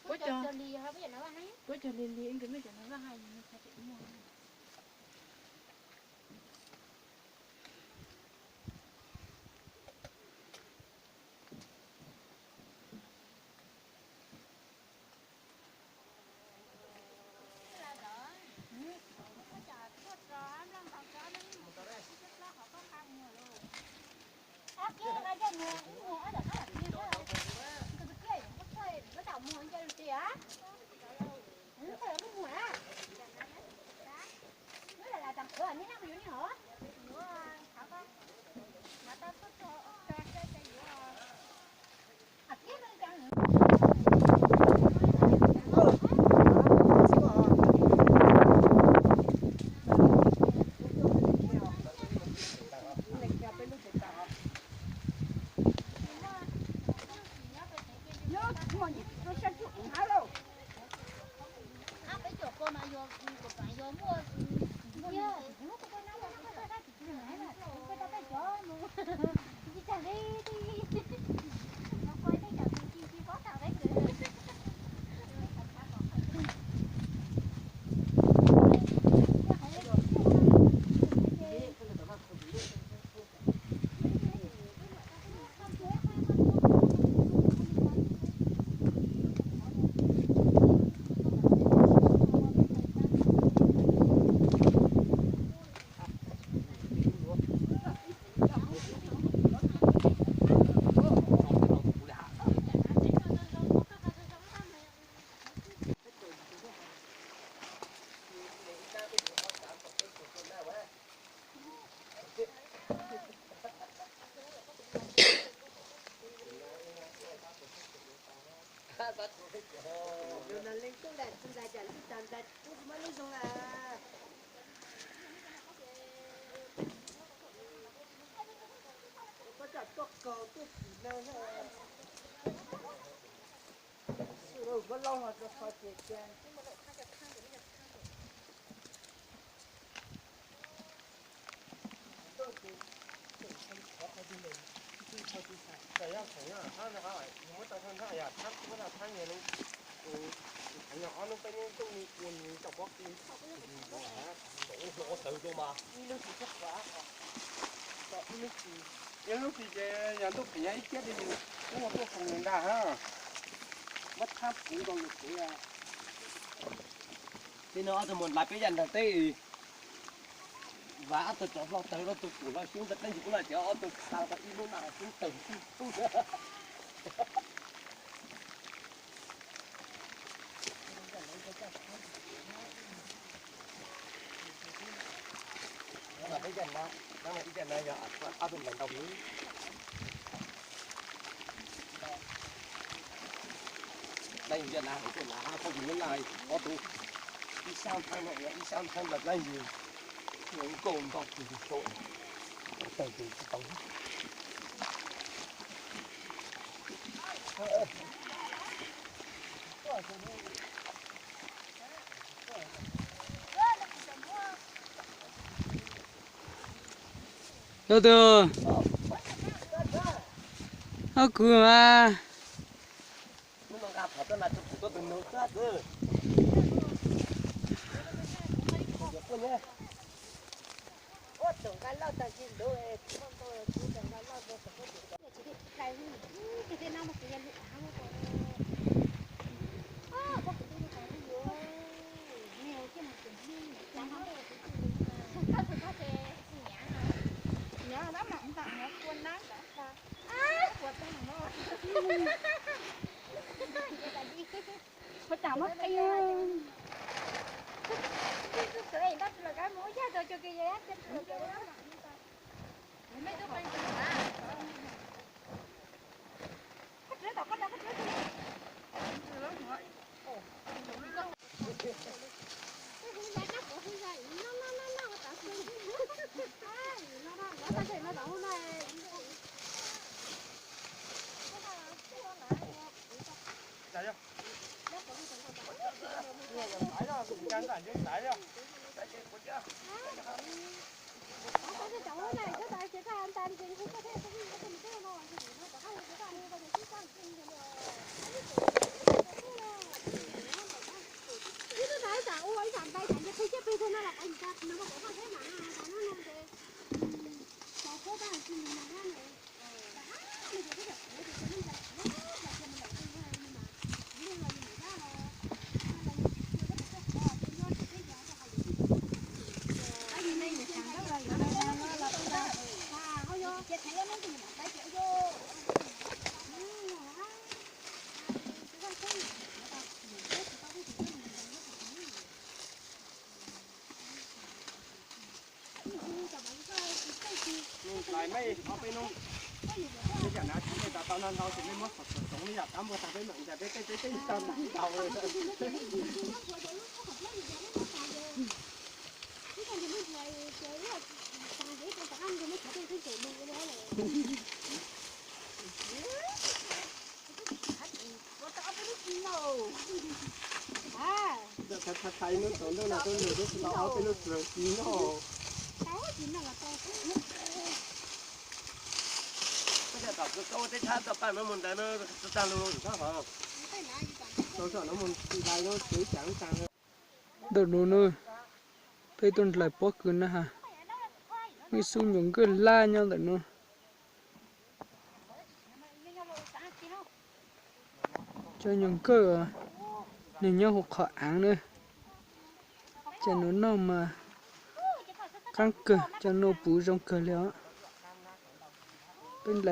Puab cog, puab cog li li nkawd mej cov no vaj hais no. Ib lub tsis ces yog ntuj phim nyog ib kiab li yus kuj ua tuaj foom yus ntag. Muab thab puv nkaus yus kev. Tej no ob tug mus laiv peb yam nrog teb. Vas ob tug cov hlo tawg, ob tug pum hlo xyoob, tau qeeb tsis pub no ces ob tug xa tau ib lub na xyoob tawg tib tug. Peb caj na, ib caj na yog ob tug nplaim ntau li. Leej yus caj na hauv tuaj na, koj yus lub laj ob tug, ib sab thab no, ib sab thab nplaim leej yus, nkaus nto tus tau, tawg tus tsis tau. Tus tus, ob kuv mas. Hnub no nqa phom tuaj na, tus kuv tuaj tus nug tuaj xwb. Hlais me ob peb hnub, ib yam na, tau no ntau ces peb muab xoom xoom li yam tab muag tag peb mam ncaim peb tej peb tej tau ntau. Thaiv hnub tsaus ntuj no tuaj nrog peb tsis tau ob peb lub tsuag ci noj. Tej thaum koj ua tej thab tau paj no mus ntais no tsis tag lus tau hov. Tau txom no mus ntais no tsev cas tag. Ntawm no na, peb tuaj nrhiav pob kws na has, muaj ib xub nyuam nkawj laj nyob ntawm no. Cov nyuam nkawj nws nyob hauv qhov av na. Cov no noj mas qab kawg, cov no puv zoo kawg li os. Peb nrhiav